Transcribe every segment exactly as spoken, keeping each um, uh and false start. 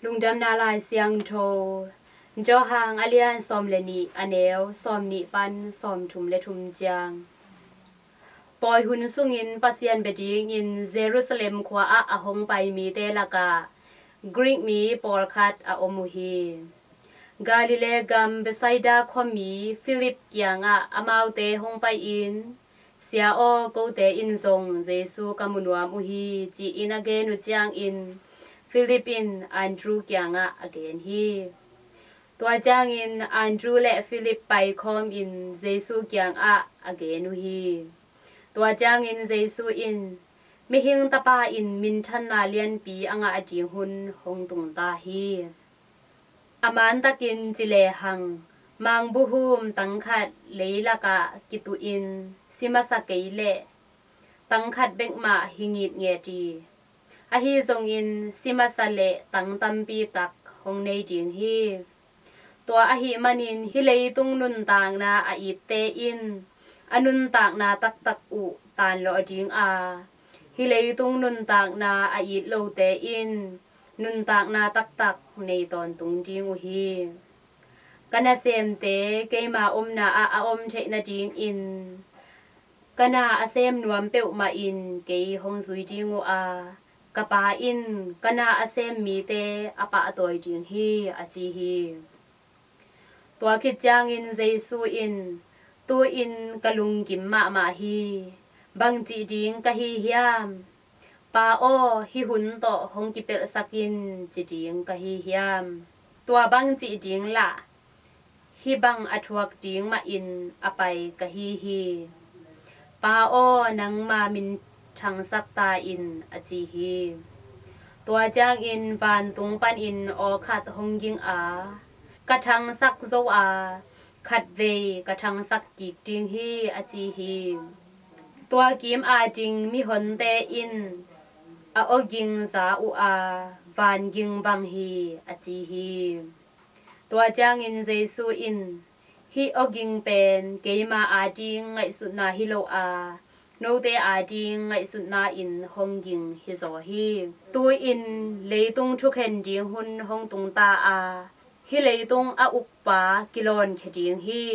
Lungdamna Lai Siangtho, Johan a lian sawm le nih, a neu sawm nih pan sawm thum le thum ciang. Pawi hun sungin Pasian bia dingin Jerusalem khua ah a hong pai mite lakah Greek mi pawlkhat a om uh hi. Galilee gam Bethsaida khuami Philip kiangah amaute hong pai-in, "Sia aw, kote in zong Jesu ka mu nuam uh hi," ci-in a gen uh ciangin Philip in Andrew kiangah a gen hi. Tua ciangin Andrew le Philip paikhawmin Jesu kiangah a gen uh hi. Tua ciangin Jesu in, "Mihing Tapa in minthanna lianpi a ngah ding hun hong tungta hi. A mantakin ci lehang, mangbuhum tangkhat leilakah kituhin si masa kei leh tangkhat bek mah hi ngitnget hi. Ahi zongin si masa leh tang tampi tak hong nei ding hi. Tua ahih manin hih leitung nuntakna a itte in a nuntakna taktak uh tanlawh ding a, hih leitung nuntakna a it lote in nuntakna taktak nei tawntung ding uh hi. Ka nasemte keima omna ah a om theih nadingin ka na a sem nuam peuhmah in kei hong zui ding uh a, ka Pa in ka na a sem mite a pahtawi ding hi," a ci hi. Tua khit ciangin Jesu in, "Tu-in ka lunggim mahmah hi. Bangcih ding ka hi hiam? 'Pa aw, hih hun tawh hong kipelhsak in,' ci ding ka hi hiam? Tua bangcih ding lah, hih bang a thuak ding mahin a pai ka hi hi. Pa aw, nangma min thangsak ta in," a ci hi. Tua ciangin vantung panin aw khat hong ging a, "Ka thangsak zo a, khatvei ka thangsak kik ding hi," a ci hi. Tua kim ading mihonte in a awging za uh a, "Vanging bang hi," a ci hi. Tua ciangin Jesu in, "Hih awging pen keima ading ngaihsutna hi lo a, note ading ngaihsutna in hong ging hi zaw hi. Tu-in leitung thukhen ding hun hong tungta a, hih leitung a ukpa kilawnkhia ding hi.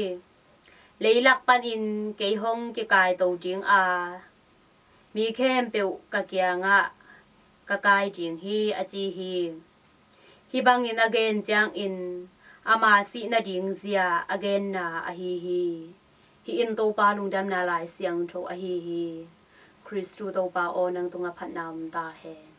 Leilak panin kei hong kikaito ding a, mi khempeuh ka kiangah ka kai ding hi," a ci hi. Hih bangin a gen ciangin ama sih nading zia a genna ahi hi. Hih in Topa Lungdamna Lai Siangtho ahi hi. Khristu Topa aw, nang tungah phatna om ta hen.